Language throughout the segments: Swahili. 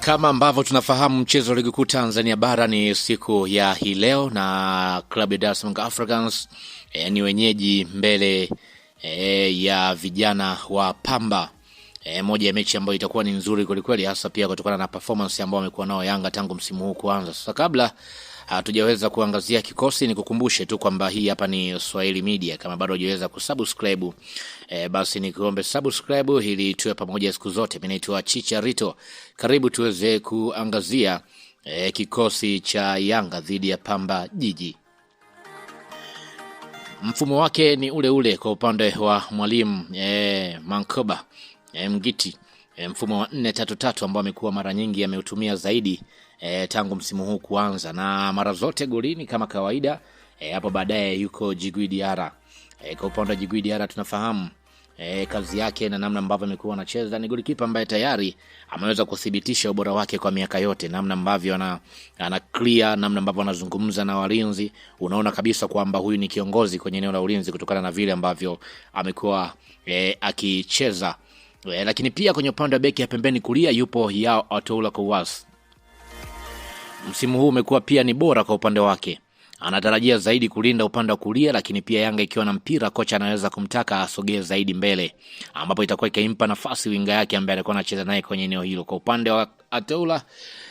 Kama ambavyo tunafahamu mchezo wa ligi kuu Tanzania bara ni siku ya hii leo, na klabu ya Dar es Salaam Africans ni wenyeji mbele ya vijana wa Pamba. Moja ya mechi ambayo itakuwa ni nzuri kwelikweli, hasa pia kutokana na performance ambayo wamekuwa nao Yanga tangu msimu huu kuanza. Sasa kabla hatujaweza kuangazia kikosi, nikukumbushe tu kwamba hii hapa ni Swahili Media. Kama bado hujaweza kusubscribe, basi nikuombe subscribe ili tuwe pamoja siku zote. Mimi naitwa Chicha Rito, karibu tuweze kuangazia kikosi cha Yanga dhidi ya Pamba Jiji. Mfumo wake ni ule ule kwa upande wa mwalimu Mankoba Mgiti, mfumo wa 4-3-3 ambao amekuwa mara nyingi ameutumia zaidi tangu msimu huu kuanza, na mara zote golini kama kawaida. Hapo baadaye yuko Djigui Diarra. Kwa upande wa Djigui Diarra tunafahamu kazi yake na namna ambavyo amekuwa anacheza. Ni golikipa ambaye tayari ameweza kuthibitisha ubora wake kwa miaka yote, namna ambavyo ana clear, namna ambavyo anazungumza na walinzi, unaona kabisa kwamba huyu ni kiongozi kwenye eneo la ulinzi kutokana na vile ambavyo amekuwa akicheza. Lakini pia kwenye upande wa beki ya pembeni kulia yupo Yao Atoula Kouas. Msimu huu umekuwa pia ni bora kwa upande wake, anatarajia zaidi kulinda upande wa kulia, lakini pia Yanga ikiwa na mpira, kocha anaweza kumtaka asogee zaidi mbele, ambapo itakuwa ikimpa nafasi winga yake ambaye alikuwa anacheza naye kwenye eneo hilo. Kwa upande wa Atoula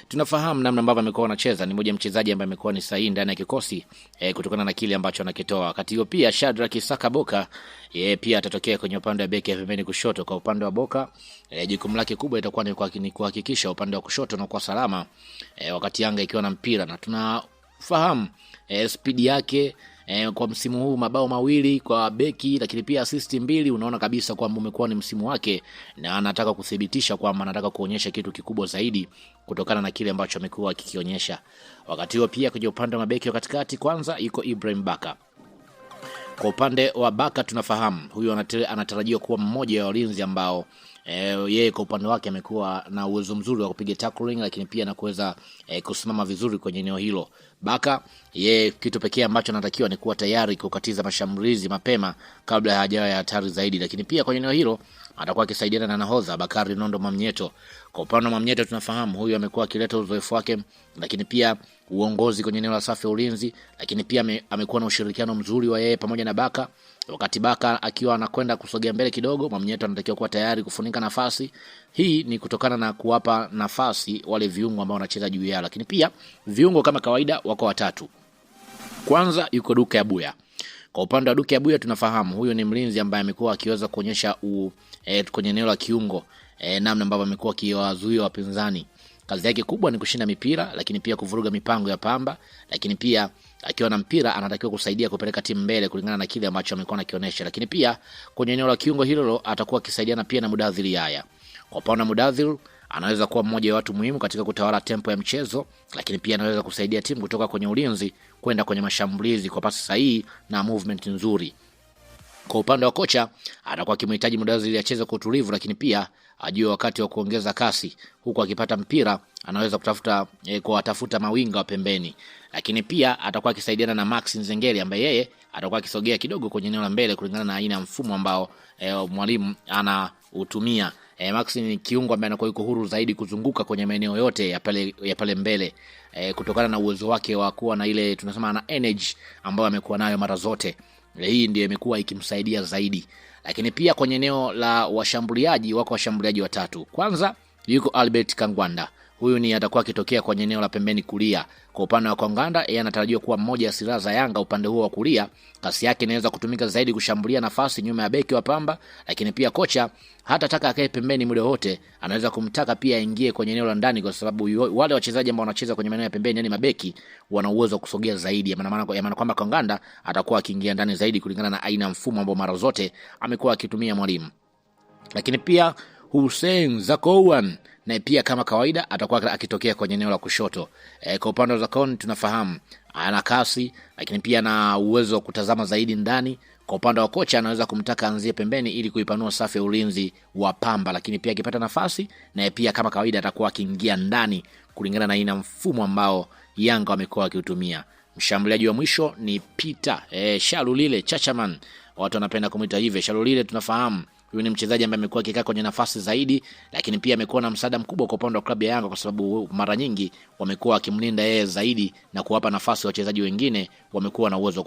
tunafahamu namna ambavyo amekuwa anacheza, ni mmoja mchezaji ambaye amekuwa ni sahihi ndani ya kikosi kutokana na kile ambacho anakitoa. Wakati huo pia Shadrack Isaka Boka yeye pia atatokea kwenye upande wa beki ya pembeni kushoto. Kwa upande wa Boka jukumu lake kubwa itakuwa ni kuhakikisha upande wa kushoto unakuwa salama wakati Yanga ikiwa na mpira, na tunafahamu spidi yake kwa msimu huu mabao 2 kwa beki, lakini pia assist 2. Unaona kabisa kwamba umekuwa ni msimu wake na anataka kuthibitisha kwamba anataka kuonyesha kitu kikubwa zaidi kutokana na kile ambacho amekuwa akikionyesha. Wakati huo pia kwenye upande wa mabeki wa katikati kwanza yuko Ibrahim Baka. Kwa upande wa Baka tunafahamu huyu anatarajiwa kuwa mmoja wa walinzi ambao yeye kwa upande wake amekuwa na uwezo mzuri wa kupiga tackling, lakini pia na kuweza kusimama vizuri kwenye eneo hilo. Baka yeye kitu pekee ambacho anatakiwa ni kuwa tayari kukatiza mashambulizi mapema kabla hajawa ya hatari zaidi, lakini pia kwenye eneo hilo atakuwa akisaidiana na nahodha Bakari Nondo Mamnyeto. Kwa upande wa Mamnyeto tunafahamu huyu amekuwa akileta uzoefu wake, lakini pia uongozi kwenye eneo la safu ya ulinzi, lakini pia amekuwa na ushirikiano mzuri wa yeye pamoja na Baka. Wakati Baka akiwa anakwenda kusogea mbele kidogo, Mamnyeto anatakiwa kuwa tayari kufunika nafasi. Hii ni kutokana na kuwapa nafasi wale viungo ambao wanacheza juu yao, lakini pia viungo kama kawaida wako watatu. Kwanza yuko Duke Abuya. Kwa upande wa Duke Abuya tunafahamu huyu ni mlinzi ambaye amekuwa akiweza kuonyesha kwenye eneo la kiungo namna ambavyo amekuwa akiwazuia wapinzani. Kazi yake kubwa ni kushinda mipira, lakini pia kuvuruga mipango ya Pamba, lakini pia akiwa na mpira anatakiwa kusaidia kupeleka timu mbele kulingana na kile ambacho amekuwa anakionyesha. Lakini pia kwenye eneo la kiungo hilo atakuwa akisaidiana pia na Mudathir Yahya. Kwa upande wa Mudathir anaweza kuwa mmoja wa watu muhimu katika kutawala tempo ya mchezo, lakini pia anaweza kusaidia timu kutoka kwenye ulinzi kwenda kwenye mashambulizi kwa pasi sahihi na movement nzuri. Kwa upande wa kocha atakuwa akimhitaji Mudathir acheze kwa utulivu, lakini pia ajue wakati wa kuongeza kasi, huku akipata mpira anaweza kutafuta kuwatafuta mawinga wa pembeni. Lakini pia atakuwa akisaidiana na Max Nzengeli ambaye yeye atakuwa akisogea kidogo kwenye eneo la mbele kulingana na aina ya mfumo ambao mwalimu anautumia. Max ni kiungo ambaye anakuwa yuko huru zaidi kuzunguka kwenye maeneo yote ya pale mbele kutokana na uwezo wake wa kuwa na ile tunasema ana energy ambayo amekuwa nayo mara zote. Hii ndio imekuwa ikimsaidia zaidi. Lakini pia kwenye eneo la washambuliaji wako washambuliaji watatu. Kwanza yuko Albert Kangwanda. Huyu ni atakuwa akitokea kwenye eneo la pembeni kulia. Kwa upande wa Kangwanda, yeye anatarajiwa kuwa mmoja ya silaha za Yanga upande huo wa kulia. Kasi yake inaweza kutumika zaidi kushambulia nafasi nyuma ya beki wa Pamba, lakini pia kocha hatataka akae pembeni muda wote, anaweza kumtaka pia aingie kwenye eneo la ndani, kwa sababu wale wachezaji ambao wanacheza kwenye maeneo ya pembeni, yani mabeki, wana uwezo wa kusogea zaidi. Ya maana kwamba Kangwanda atakuwa akiingia ndani zaidi kulingana na aina ya mfumo ambao mara zote amekuwa akitumia mwalimu. Lakini pia Hussein Zakouan naye pia kama kawaida atakuwa akitokea kwenye eneo la kushoto. Kwa upande wa Zakouan tunafahamu ana kasi, lakini pia ana uwezo wa kutazama zaidi ndani. Kwa upande wa kocha anaweza kumtaka anzie pembeni ili kuipanua safu ya ulinzi wa Pamba, lakini pia akipata nafasi naye pia kama kawaida atakuwa akiingia ndani kulingana na aina mfumo ambao Yanga wamekuwa wakiutumia. Mshambuliaji wa mwisho ni Peter Shalulile Chachaman, watu wanapenda kumuita hivyo. Shalulile tunafahamu Huyu ni mchezaji ambaye amekuwa akikaa kwenye nafasi zaidi, lakini pia amekuwa na msaada mkubwa kwa upande wa klabu ya Yanga kwa sababu mara nyingi wamekuwa wakimlinda yeye zaidi na kuwapa nafasi wachezaji wengine wamekuwa na uwezo.